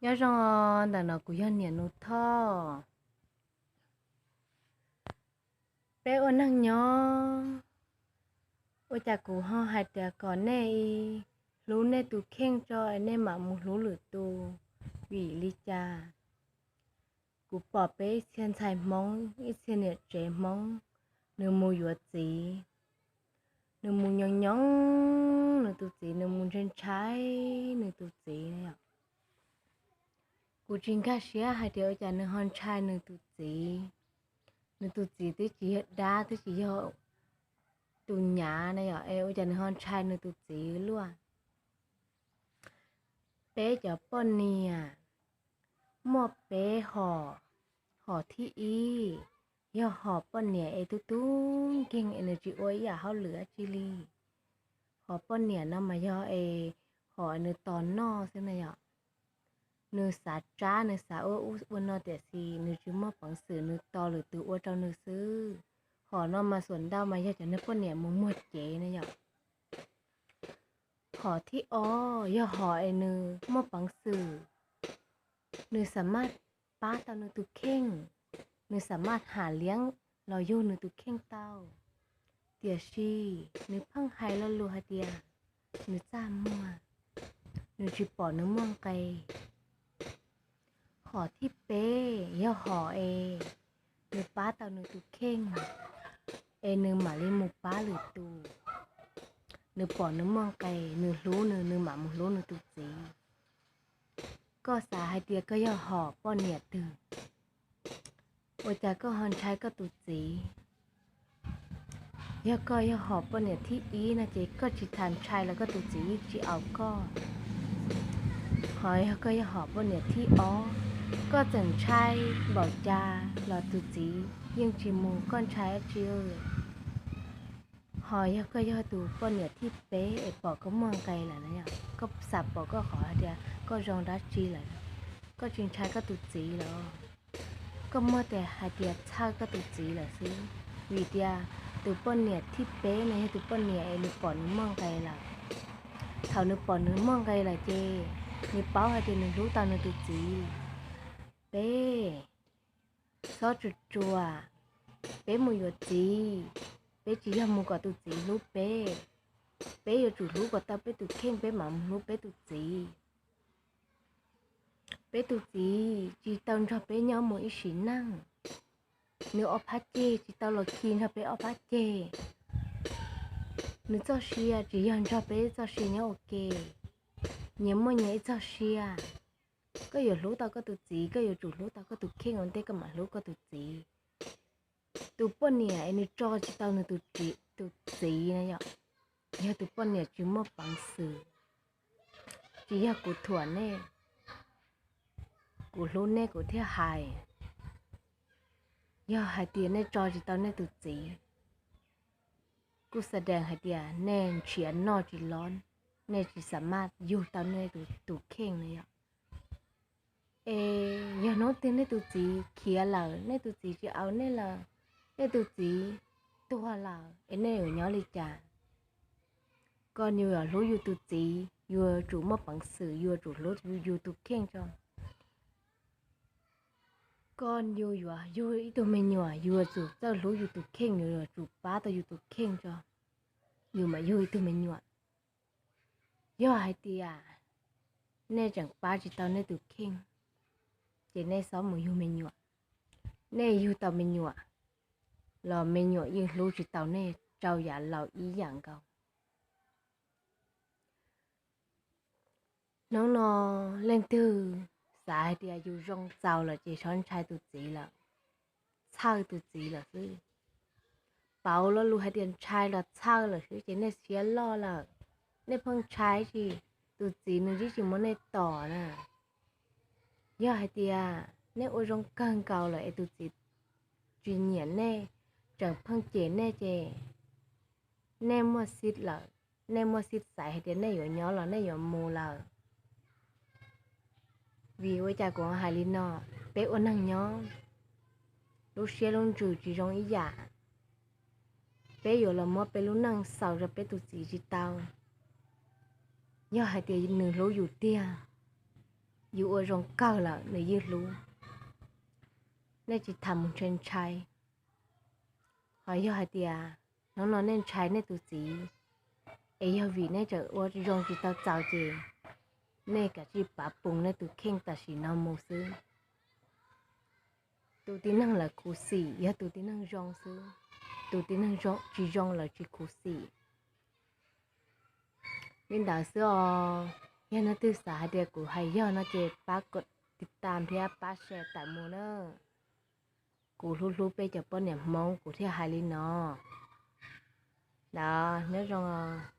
Nyob zoo, ntawm no kuv yog Niam Nus Thoj. Peb ua neeg nyob, ua cas kuv ho hais tias kom nej hlub nej tus kheej tso es nej mam mus hlub lwm tus? Vim li cas? Kuv pom peb ib txhia ntxhais Hmoob, ib txhia niam tsev Hmoob, nws mus yuav txiv, nws mus nyoos nyoos nws tus txiv, nws mus ntshai ntshai nws tus txiv na yom. Kuv tsis nkag siab hais tias ua cas nws ho ntshai nws tus txiv. Nws tus txiv twb tsis yog dab, twb tsis yog tus nyav na yom, es ua cas nws ho ntshai nws tus txiv luaj? Peb cov poj niam muaj peb hom. Hom thib ib, yog hom poj niam es tub tub nkeeg es nws tsis ua ib yam hauj lwm dab tsi li. Hom poj niam no mas yog es hom nws tos noj xwb na yom. Nws xav tsab, nws xav ua ub ua no tiam sis nws tsis muaj peev xwm, nws tos lwm tus ua rau nws xwb. Hom no mas xuam ntau mas yog cov neeg poj niam mus muag cev na yom. Hom thib ob yog hom es nws muaj peev xwm, nws xa maj pab tau nws tus kheej, nws xa maj ham liab los yug nws tus kheej tau, tiam sis nws pheej hais lo lus hais tias nws txaj muag, nws tsis pom nws muaj nqe. Hom thib peb yog hom es nws pab tau nws tus kheej es nws mam li mus pab lwm tus. Nws pom nws muaj nqe, nws hlub nws, nws mam mus hlub nws tus txiv. Koj xav hais tias koj yog hom poj niam twg? Ua cas koj ho ntshai koj tus txiv? Yog koj yog hom poj niam thib ib no ces koj tsis tas ntshai los koj tus txiv yeej tsis aus koj. Ho yog koj yog hom poj niam thib ob, koj txawm ntshai npaum cas los tus txiv yeej tsis mus, koj ntshai dab tsi? Ho yog koj yog tus poj niam thib peb es pom koj muaj nqe lawm na yom, koj xav pom koj qhov hais tias koj zoo dab tsi lawm, koj tsis ntshai koj tus txiv los? Koj muaj tias hais tias txhawj koj tus txiv lawm xwb, vim tias tus poj niam thib peb no yog tus poj niam es nws pom nws muaj nqe lawm. Thaum nws pom nws muaj nqe lawm ces nws paub hais tias nws hlub tau nws tus txiv. Peb txhob tsuas tsuas, peb mus yuav txiv, peb tsis yog mus kom tus txiv hlub peb, peb yuav tsum hlub kom tau peb tus kheej peb mam mus hlub peb tus txiv. Peb tus txiv tsis tau nrog peb nyob mus ib sim neej. Nws ob phab ceg tsis tau los khi nrog peb ob phab ceg. Nws txoj sia tsis yog nrog peb txoj sia nyob ua ke, nyias muaj nyias ib txoj sia. Koj yuav hlub tau koj tus txiv, koj yuav tsum hlub tau koj tus kheej ua ntej koj mam hlub koj tus txiv. Tus poj niam es nws tso tsis tau nws tus txiv na yom, yog tus poj niam tsis muaj peev xwm. Tsis yog kuv thuam nej, kuv hlub nej kuv thiaj hais. Yog hais tias nej tso tsis tau nej tus txiv, kuj xa dees hais tias nej nrhiav noj tsis los, nej tsis xa maj yug tau nej tus kheej na yom. Es yog hnub twg nej tus txiv khiav lawm, nej tus txiv tsis aus nej lawm, nej tus txiv tuag lawm es nej yuav nyob li cas? Koj yus yuav hlub yus tus txiv, yus yuav tsum muaj peev xwm, yus yuav tsum hlub yus tus kheej tso. Koj yus yuav yug ib tug me nyuam, yus yuav tsum txawj hlub yus tus kheej, yus yuav tsum pab tau yus tus kheej tso, yus mam yug ib tug me nyuam. Yog hais tias nej tseem pab tsis tau nej tus kheej, ces nej txhob mus yug me nyuam. Nej yug tau me nyuam los me nyuam yeej hlub tsis tau nej rau yav laus ib yam nkaus. Hnub no leej twg xav hais tias yus zoo txaus lawm ces txhob ntshai tus txiv lawm, txhawj tus txiv lawm xwb. Pauv lo lus hais tias ntshai los txhawj lawm xwb ces nej siab loj lawm. Nej pheej ntshai tsis, tus txiv nws twb tsis muab nej tom na. Yog hais tias nej ua zoo kawg nkaus lawm es tus txiv tsis nyiam nej, tseem pheej cem nej ces nej muaj xib lawm, nej muaj xib xaiv hais tias nej yuav nyob los nej yuav mus lawm. Vim ua cas kuv hais li no? Peb ua neeg nyob, lub siab lub ntsws tsis zoo ib yam. Peb yuav los muab peb lub neej xaus rau peb tus txiv tsis tau. Yog hais tias nws hlub yus tiag, yus ua zoo kawg lawm nws yeej hlub. Nej tsis tas mus ntshai ntshai. Ho yog hais tias hnub no nej ntshai nej tus txiv, es yog vim nej tseem ua zoo tsis tau txaus ces nej kav tsij pav pus nej tus kheej tam sim no mus xwb. Tus tib neeg lawv khuv xim yog tus tib neeg zoo xwb, tus tib neeg tsis zoo lawv tsis khuv xim. Li ntawd xwb os, yog leej twg xav hais tias kuv hais yog no ces pab koj tiv tam thiab pab share tawm mus na. Kuv hlub hlub peb cov poj niam Hmoob kuv thiaj hais li no. Los nyob zoo.